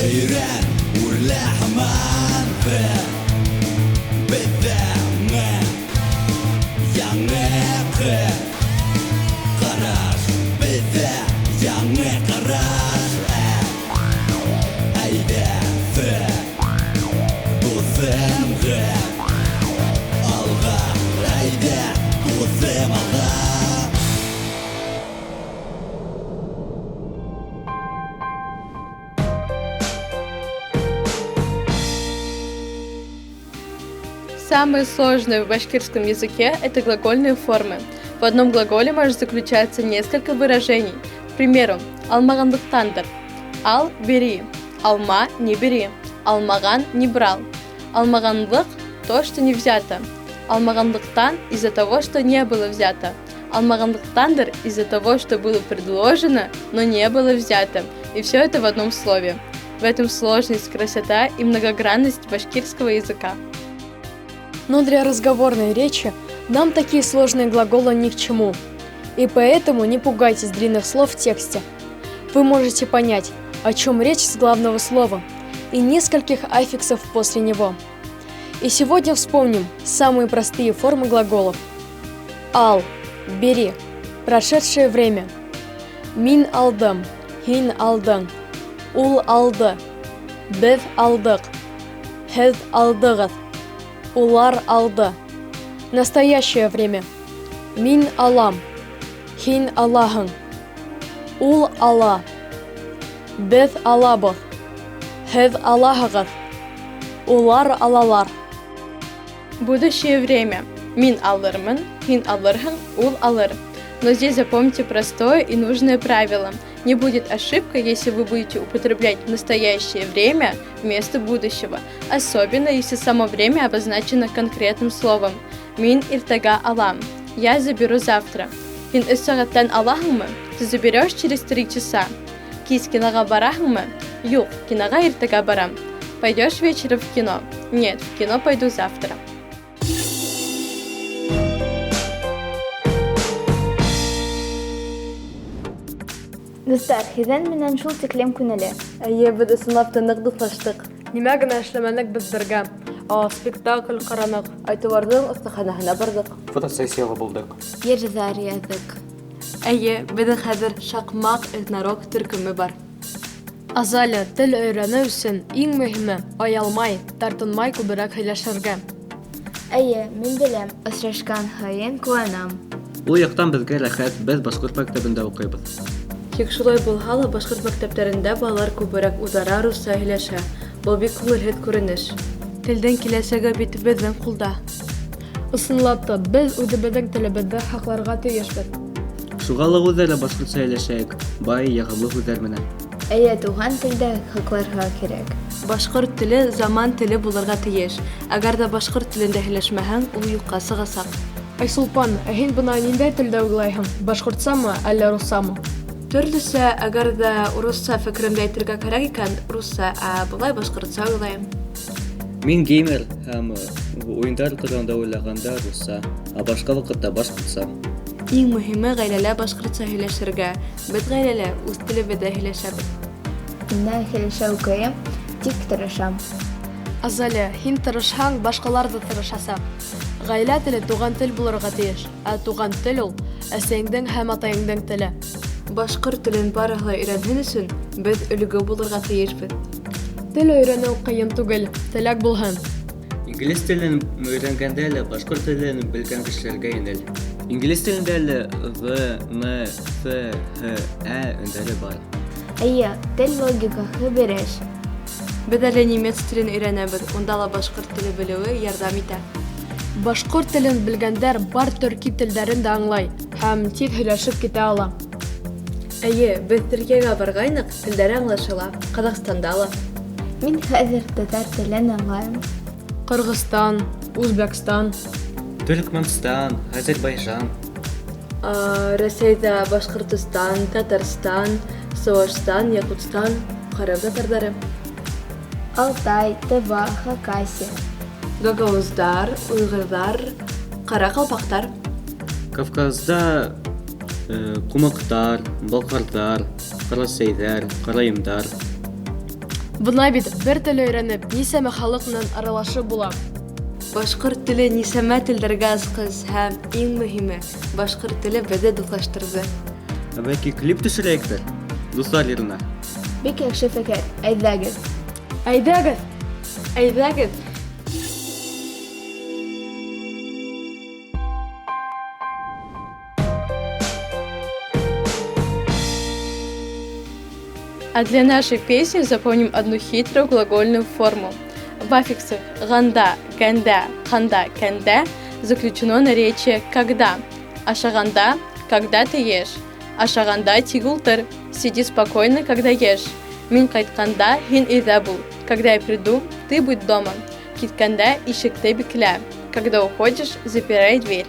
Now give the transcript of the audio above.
Өйрән, үрлә һаман. Беҙҙә яңы ҡараш, беҙҙә яңы ҡараш. Әйҙә, дуҫым, алға, әйҙә, дуҫым, алға. Самое сложное в башкирском языке – это глагольные формы. В одном глаголе может заключаться несколько выражений. К примеру, алмағанлыҡтандыр. Ал – бери, алма – не бери, алмаған – не брал. Алмағанлыҡ – то, что не взято. Алмағанлыҡтан – из-за того, что не было взято. Алмағанлыҡтандыр – из-за того, что было предложено, но не было взято. И все это в одном слове. В этом сложность, красота и многогранность башкирского языка. Но для разговорной речи нам такие сложные глаголы ни к чему. И поэтому не пугайтесь длинных слов в тексте. Вы можете понять, о чем речь с главного слова и нескольких аффиксов после него. И сегодня вспомним самые простые формы глаголов. Ал – бери, прошедшее время. Мин алдым, һин алдың, ул алды, беҙ алдыҡ, һеҙ алдығыҙ, улар алды. Настоящее время. Мин алам, һин алаһың, ул ала, беҙ алабыҙ, һеҙ алаһығыҙ, улар алалар. Будущее время. Мин алырмын, һин алырһың, ул алыр. Но здесь запомните простое и нужное правило. Не будет ошибка, если вы будете употреблять настоящее время вместо будущего, особенно если само время обозначено конкретным словом. Мин иртәгә алам. Я заберу завтра. Һин өс сәғәттән алаһыңмы? Ты заберешь через 3 часа. Кис киноға бараһыңмы? Юҡ, киноға иртәгә барам. Пойдешь вечером в кино? Нет, в кино пойду завтра. Дуҫтар, һеҙҙең менән шул тиклем күңелле. Эйе, беҙ ысынлап та ныҡ дуҫлаштыҡ. Нимә генә эшләмәнек беҙ бергә. Спектакль ҡараныҡ. Айтыуарҙың оҫтаханаһына барҙыҡ. Фотосессияла булдыҡ. Йырҙар яҙҙыҡ. Эйе, беҙҙең хәҙер Шаҡмаҡ этнорок төркөмө бар. Азалия, тел өйрәнеү өсөн иң мөһиме оялмай, тартынмай күберәк һөйләшергә. Эйе, мин беләм, осрашҡан һайын ҡыуанам. Ул яҡтан беҙгә рәхәт, беҙ башҡорт мәктәбендә уҡыйбыҙ. Тик шулай булһа ла башҡорт мәктәптәрендә балалар күберәк үҙ-ара русса һөйләшә. Был бик күңелһеҙ күренеш. Телдең киләсәге бит беҙҙең ҡулда. Ысынлап та, беҙ үҙебеҙҙең телебеҙҙе һаҡларға тейешбеҙ. Шуға ла үҙ-ара башҡортса һөйләшәйек, бай, яғымлы һүҙҙәр менән. Эйе, туған телде һаҡларға кәрәк. Башҡорт теле заман теле булырға тейеш. Әгәр ҙә башҡорт телендә һөйләшмәһәң, ул юҡҡа сығасаҡ. Айсулпан, ә һин бына ниндәй телдә уйлайһың? Башҡортсамы, әллә руссамы? Төрлөсә, әгәр ҙә урыҫса фекеремде әйтергә кәрәк икән, русса, ә былай башҡортса уйлайым. Мин геймер һәм уйындар тураһында уйлағанда русса, ә башҡа ваҡытта башҡортса. Иң мөһиме ғаиләлә башҡортса һөйләшергә. Беҙ ғаиләлә үҙ телебеҙҙә һөйләшәбеҙ. Миңә һөйләшеү ҡыйын, тик тырышам. Азалия, һин тырышһаң, башҡалар ҙа тырышасаҡ. Ғаилә теле туған тел булырға тейеш, ә туған тел ул әсәйеңдең һәм атайыңдың теле. Башҡорт телен барыһы ла өйрәнһен өсөн беҙ өлгө булырға тейешбеҙ. Тел өйрәнеү ҡыйын түгел, теләк булһын. Инглиз телен өйрәнгәндә лә башҡорт телен белгән кешеләргә еңел. Инглиз телендә лә В, М, Ф, Һ, Ә өндәре бар. Эйе, тел логикаһы бер эш. Беҙ әле немец телен өйрәнәбеҙ, унда ла башҡорт теле белеүе ярҙам итә. Башҡорт телен белгәндәр бар төрки телдәрен дә аңлай һәм тиҙ һөйләшеп китә ала. Эйе, беҙ Төркиәгә барғайныҡ, телдәре аңлашыла, Ҡаҙағстанда ла. Мин хәҙер татар телен аңлайым. Ҡырғыҙстан, Үзбәкстан. Төркмәнстан, Азербайжан. Рәсәйҙә Башҡортостан, Татарстан, Сыуашстан, Яҡутстан, Ҡырым татарҙары. Алтай, Тыва, Хакасия. Гагауыздар, уйғырҙар, ҡара ҡалпаҡтар. Кавказда ҡумыҡтар, балҡарҙар, ҡарасәйҙәр, ҡарайымдар. Бына бит бер тел өйрәнеп, нисәмә халыҡ менән аралашып була. Башҡорт теле нисәмә телдәргә асҡыс һәм иң мөһиме, башҡорт теле беҙҙе дуҫлаштырҙы. Ә бәлки клип төшөрәйектер? Дуҫлар йырына. Бик яҡшы фекер. Әйҙәгеҙ. Әйҙәгеҙ! Әйҙәгеҙ! А для нашей песни запомним одну хитрую глагольную форму. В аффиксах «ганда», «гәндә», «ҡанда», «кәндә» заключено наречие «когда». Ашағанда – когда ты ешь. Ашағанда тик ултыр. Сиди спокойно, когда ешь. Мин ҡайтҡанда һин өйҙә бул. Когда я приду, ты будь дома. Киткәндә ишекте биклә. Когда уходишь, запирай дверь.